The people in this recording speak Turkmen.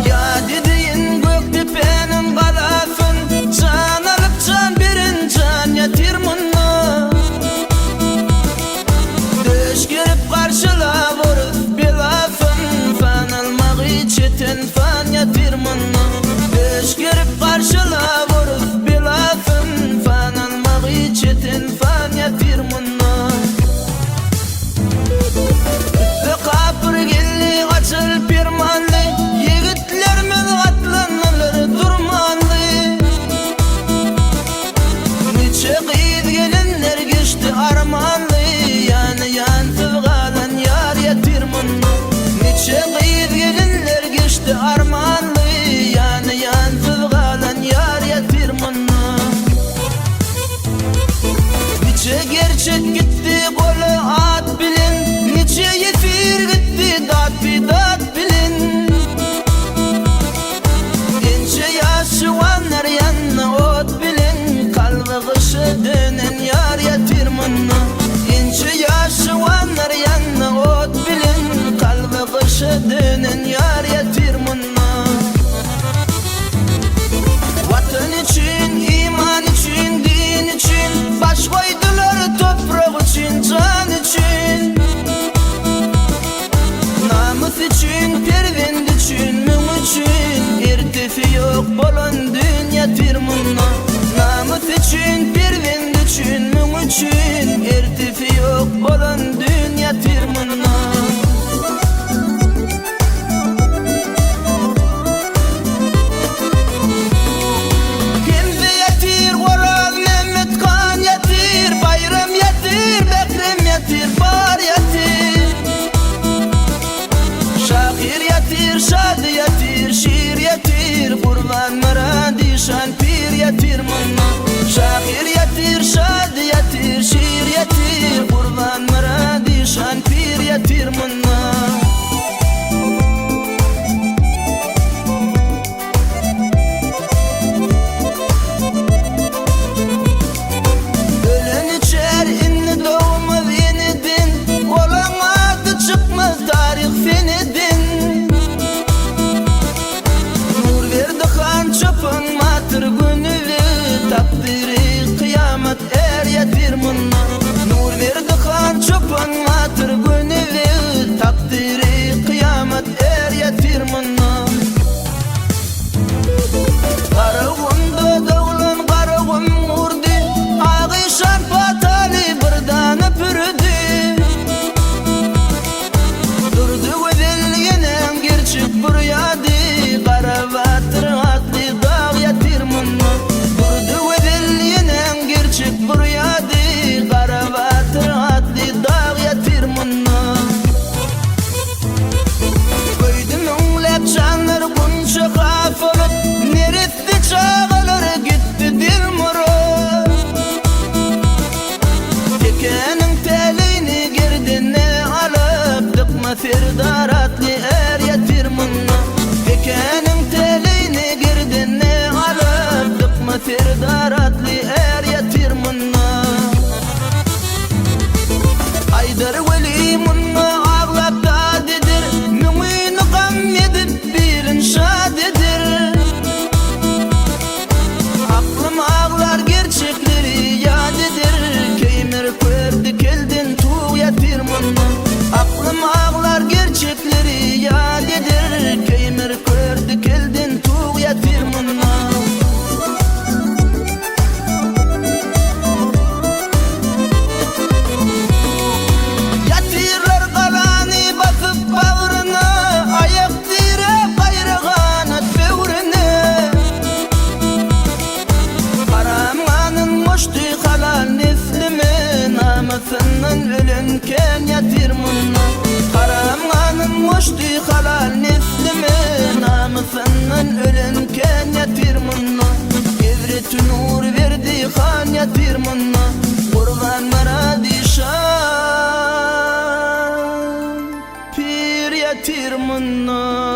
Ýat edeýin Gökdepäniň galasyn, Jan alyp jan beren jan ýatyr munda. Döş gerip garşylap orus belasyn, Sanalmagy çetin san ýatyr munda. Döş gerip garşylap orus belasyn, Sanalmagy çetin san ýatyr munda. Üste kapyr geldi açyl permanly, Ýigitlerimiz atlandylar durmanly. Niçe gyz gelinler geçdi armanly, Ýany ýansyz galan ýar ýatyr munda. Niçe gyz gelinler geçdi armanly, Ýany ýansyz galan ýar ýatyr munda. Niçe gerçek gitdi goly at bilen, Niçe ýesir gitdi dat-bidat bilen. Ençe ýaş juwanlar ýandy ot bilen, Kalby gyşa dönen ýar ýatyr munda. Ençe ýaş juwanlar ýandy ot bilen, Kalby gyşa dönen ýar ýatyr munda. Watan üçin, iman üçin, din üçin, Baş goýdular toprak üçin, jan üçin. Namys üçin, perzent üçin, müň üçin, Ertesi ýok bolan dün ýatyr munda. Namys üçin, perzent üçin, müň üçin, Ertesi ýok bolan dün ýatyr munda. Hemze ýatyr, Oraz Mehmet han ýatyr, Baýram ýatyr, Bährem ýatyr, bar ýatyr. Şahyr ýatyr, Şady ýatyr, Şir ýatyr, Gurban Myrad işan pir ýatyr munda. Şahyr ýatyr, Şady ýatyr, Şir ýatyr, Gurban Myrad işan pir ýatyr munda. Ölen içer indi dogmaz eneden, Olaň ady çykmaz taryh seneden. Nurberdi han çopan batyr gönüli, Takdyry kyýamat är ýatyr munda. Nurberdi han çopan batyr gönüli, Takdyry kyýamat är ýatyr munda. Garagumda doglan Garagum gurdy, Agyşan pataly bir dana pürdi. Durdy gözel ýenem gerçek burýady, Garabatyr atly dag ýatyr munda. Durdy gözel ýenem gerçek burýady, Garabatyr atly dag ýatyr munda. Köýdi müňläp janlar gunça has bolup, Neresse çagalar gitdi dilmurat. Tekäniň täleýini gerdene alyp, Dykma serdar atly är ýatyr munda. Tekäniň täleýini gerdene alyp, Dykma serdar atly är ýatyr munda. Aýdar weli munda aglap dat eder, Müňüni gam edip birin şat eder. Aklym aglar gerçekleri ýat eder, Keýmir kör dikelden tug ýatyr munda. Aklym aglar gerçekleri ýat. Namysyndan ölen kän ýatyr munda. Haram ganym goşdy halal neslime, Namysyndan ölen kän ýatyr munda. Hezreti Nur berdi han ýatyr munda. Gurban Myrady şa pir ýatyr munda.